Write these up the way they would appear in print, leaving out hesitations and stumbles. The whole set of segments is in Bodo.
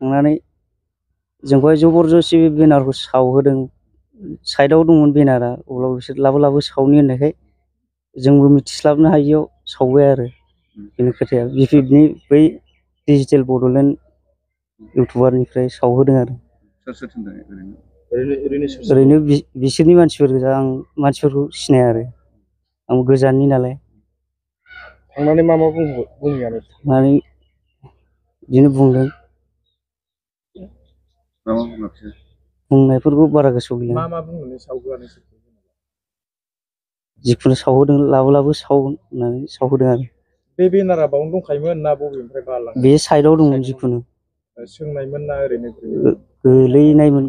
थांनानै जोंखौहाय जबरदस्ति बेनारखौ सावहोदों। साइडआव दंमोन बेनारा, अब्लाबो बिसोर लाबो सावनि होननायखाय जोंबो मिथिस्लाबनो हायियाव सावबाय आरो। बेनि खोथाया बिपिएफनि बै डिजिटेल बड'लेण्ड इउटुबारनिफ्राय सावहोदों आरो। ओरैनो बिसोरनि मानसिफोर गोजा, आं मानसिफोरखौ सिनाया आरो, आं गोजाननि नालाय। थांनानै मा बुङो? थांनानै बिदिनो बुंदों, बुंनायफोरखौ बारा गोसोआव गैला। मा बुंनानै सावहोआ? जिखुनु सावहोदों, लाबो साव होननानै सावहोदों आरो। बे बेनारा बावनो दंखायोमोन ना बबेनिफ्राय बारलांनाय? बे साइडआव दंमोन। जिखुनु सोंनायमोन ना ओरैनो गोलैनायमोन?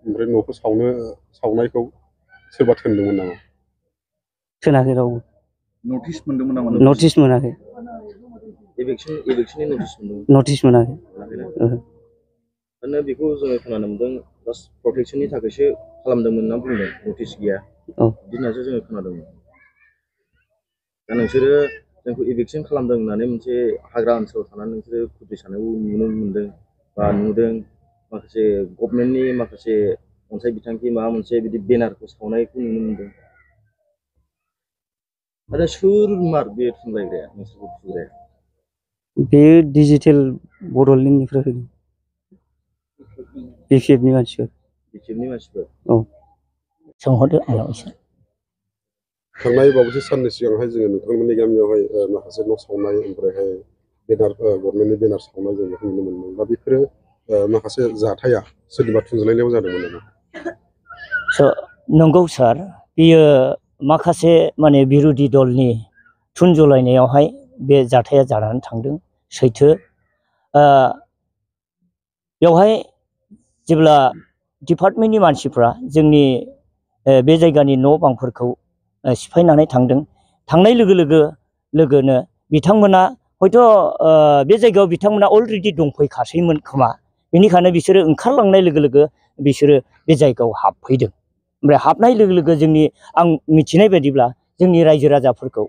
ओमफ्राय न'खौ सावनायखौ सोरबा थोनदोंमोन नामा? थोनाखै रावबो। नटिस मोनदोंमोन नामा? नटिस मोनाखै। इभिकसननि नटिस मोनदोंमोन? नटिस मोनाखै। माने बेखौ जोङो खोनानो मोनदों जास्ट प्रटेक्सननि थाखायसो खालामदोंमोन होनना बुंदों, नटिस गैया बिदिनासो जोङो खोनादोंमोन। दा नोंसोरो जोंखौ इभिकसन खालामदों होननानै मोनसे हाग्रा ओनसोलाव थानानै नोंसोरो खुद्रिसानायखौ नुनो मोनदों बा नुदों। माखासे गभर्नमेन्टनि माखासे अनसाइ बिथांखि माबा मोनसे बिदि बेनारखौ सावनायखौ नुनो मोनदों। आरो सोर मार बे थुनलाइग्राया, नोंसोरखौ थुग्राया? बे डिजिटेल बड'लेण्डनिफ्राय फैदों। बिपिएफनि मानसिफोर। औ। सोंहरदो आंनाव एसे। थांनाय बावैसो साननै सिगांहाय जोङो नोंथांमोननि गामियावहाय माखासे न' सावनाय, ओमफ्रायहाय गभर्नमेन्टनि बेनार सावनाय जों बेखौ नुनो मोनदों। दा बेफोरो माखासे जाथाया सोरनिबा थुनज्लायनायाव जादोंमोन नामा? नंगौ सार, बियो माखासे माने बिरोधि दलनि थुनजलायनायावहाय बे जाथाया जानानै थांदों, सैथो। बेवहाय जेब्ला डिपार्टमेन्टनि मानसिफ्रा जोंनि बे जायगानि न' बांफोरखौ सिफायनानै थांदों, थांनाय लोगोनो बिथांमोना हयथ' बे जायगायाव बिथांमोना अलरेडि दंफैखासैमोन खोमा, बेनिखायनो बिसोरो ओंखारलांनाय लोगो बिसोरो बे जायगायाव हाबफैदों। ओमफ्राय हाबनाय लोगो जोंनि, आं मिथिनाय बायदिब्ला जोंनि रायजो राजाफोरखौ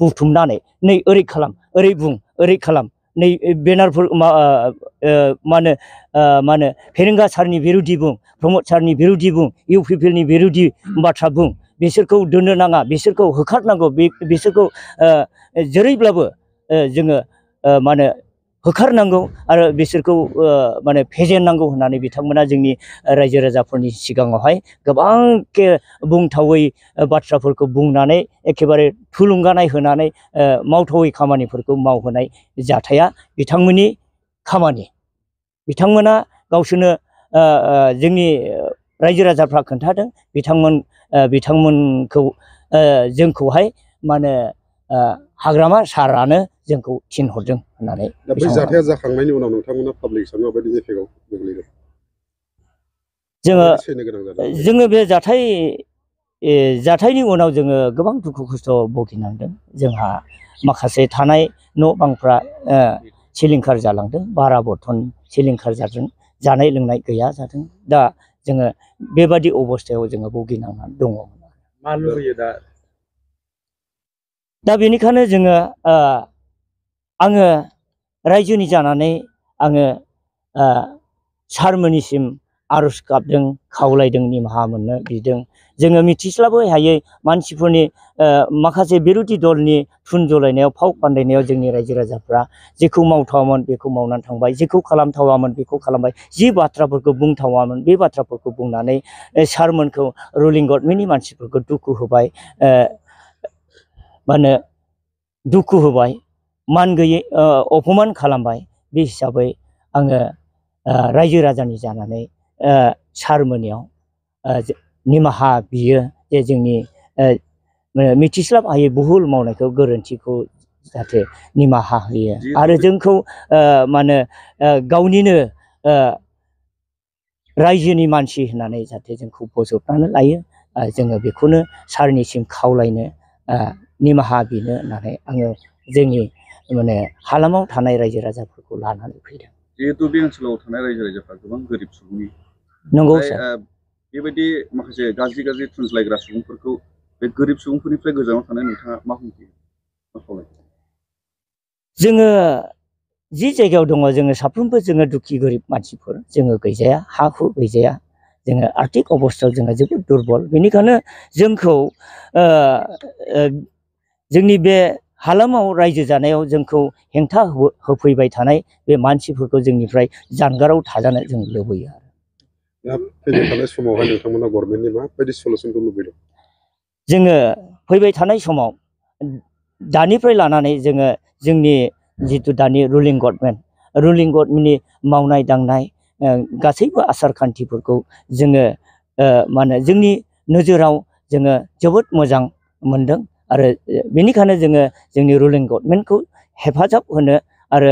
बुथुमनानै नै ओरै खालाम, ओरै बुं, ओरै खालाम, नै बेनारफोर मा होनो फेरेंगा सारनि बिरुदि बुं, प्रमद सारनि बिरुदि बुं, इउपिपिएलनि बिरुदि बाथ्रा बुं, बिसोरखौ दोननो नाङा, बिसोरखौ होखारनांगौ, बिसोरखौ जेरैब्लाबो जोङो होखारनांगौ आरो बिसोरखौ फेजेननांगौ होननानै बिथांमोना जोंनि रायजो राजाफोरनि सिगाङावहाय गोबांखे बुंथावै बाथ्राफोरखौ बुंनानै एखेबारे थुलुंगानाय होनानै मावथावै खामानिफोरखौ मावहोनाय जाथाया बिथांमोननि खामानि। बिथांमोना गावसोरनो जोंनि रायजो राजाफ्रा खोन्थादों, बिथांमोनखौ जोंखौहाय हाग्रामा सारानो जोंखौ थिनहरदों होननानै। दा बै जाथाया जाखांनायनि उनाव नोंथांमोना पाब्लिक हिसाबै माबायदि एफेक्टआव गोग्लैदों? जोङो बे जाथायनि उनाव जोङो गोबां दुखु खस्थ' भुगिनांदों। जोंहा माखासे थानाय न' बांफ्रा सिलिंखार जालांदों, बारा बर्तन सिलिंखार जादों, जानाय लोंनाय गैया जादों। दा जोङो बेबादि अबस्थायाव जोङो भुगिनांनानै दङ। मा लुबैयो दा बेनिखायनो जोङो आङो रायजोनि जानानै आङो सारमोननिसिम आर'ज गाबदों, खावलायदों, निमाहा मोननो बिदों। जोङो मिथिस्लाबै हायै मानसिफोरनि माखासे बिरोधि दलनि थुनजलायनायाव, फाव फान्दायनायाव जोंनि रायजो राजाफ्रा जेखौ मावथावामोन बेखौ मावनानै थांबाय, जेखौ खालामथावामोन बेखौ खालामबाय, जि बाथ्राफोरखौ बुंथावामोन बे बाथ्राफोरखौ बुंनानै सारमोनखौ, रुलिं गभर्नमेन्टनि मानसिफोरखौ दुखु होबाय, दुखु होबाय, मान गैयै अपमान खालामबाय। बे हिसाबै आङो रायजो राजानि जानानै सारमोननियाव निमाहा बियो जे जोंनि मिथिस्लाब हायै भुल मावनायखौ, गोरोन्थिखौ जाहाथे निमाहा होयो आरो जोंखौ गावनिनो रायजोनि मानसि होननानै जाहाथे जोंखौ बजबनानै लायो। जोङो बेखौनो सारनिसिम खावलायनो, निमाहा बिनो होननानै आङो जोंनि हालामाव थानाय रायजो राजाफोरखौ लानानै फैदों। जिहेतु बे ओनसोलाव थानाय रायजो राजाफ्रा गोबां गोरिब सुबुंनि, नंगौ सार। बेबायदि माखासे गाज्रि थुनज्लायग्रा सुबुंफोरखौ बे गोरिब सुबुंफोरनिफ्राय गोजानाव थानाय नोंथाङा मा बुंयो, मा खावलायो? जोङो जि जायगायाव दङ जोङो साफ्रोमबो जोङो दुखि गोरिब मानसिफोर जोङो गैजाया हा हु गैजाया जोङो आर्थिक अबस्थायाव जोङो जोबोद दुरबल बेनिखायनो जोंखौ जोंनि बे हालामाव रायजो जानायाव जोंखौ हेंथा होफैबाय थानाय बे मानसिफोरखौ जोंनिफ्राय जानगाराव थाजानो जों लुबैयो दा फैबाय थानाय समावहाय नोंथांमोना गभर्नमेन्टनि माबायदि सलुसनखौ लुबैदों जोङो फैबाय थानाय समाव दानिफ्राय लानानै जोङो जोंनि जिथु दानि रुलिं गभर्नमेन्टनि मावनाय दांनाय गासैबो आसार खान्थिफोरखौ जोङो मा होनो जोंनि नोजोराव जोङो जोबोद मोजां मोनदों आरो बेनिखायनो जोङो जोंनि रुलिं गभर्नमेन्टखौ हेफाजाब होनो आरो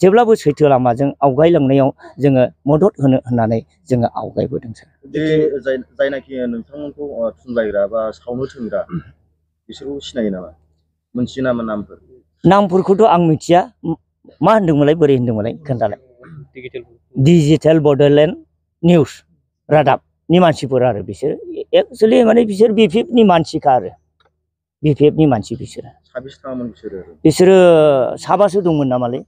जेब्लाबो सैथो लामाजों आवगायलांनायाव जोङो मदद होनो होननानै जोङो आवगायबोदों सार। जायनाखि नोंथांमोनखौ थुनलायग्रा बा सावनो थोनग्रा बिसोरखौ सिनायो नामा मोनथियो नामा नामफोर? नामफोरखौथ' आं मिथिया मा होनदोंमोनलाय बोरै होनदोंमोनलाय खोन्थालाय। डिजिटेल बड'लेण्ड निउस रादाबनि मानसिफोर आरो बिसोर एक्सुवेलि माने बिसोर बिपिएफनि मानसिखा आरो बिपिएफनि मानसि बिसोरो। साबेसे थाङामोन बिसोरो साबासो दंमोन नामालै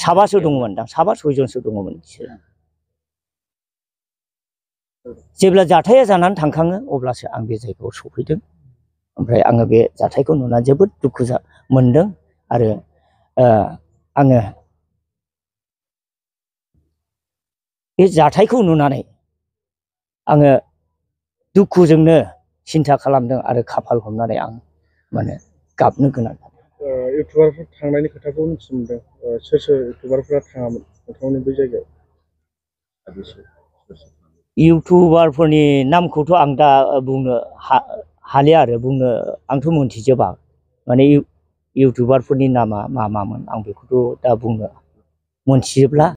साबासो दंमोन दां साबा सयजनसो दङमोन बिसोरो। जेब्ला जाथाया जानानै थांखाङो अब्लासो आं बे जायगायाव सफैदों ओमफ्राय आङो बे जाथायखौ नुनानै जोबोद दुखु मोनदों आरो आङो बे जाथायखौ नुनानै आङो दुखुजोंनो सिन्था खालामदों आरो खाफाल हमनानै आं माने गाबनो गोनां जादों। इउटुबारफोर थांनायनि खोथाखौ मिथिनो मोनदों सोर सोर इउटुबारफोरा थाङामोन नोंथांमोननि बै जायगायाव? इउटुबारफोरनि नामखौथ' आं दा बुंनो हालिया आरो बुंनो आंथ' मोनथिजोबा माने इउटुबारफोरनि नामा मा मामोन आं बेखौथ' दा बुंनो मोनथिजोबला।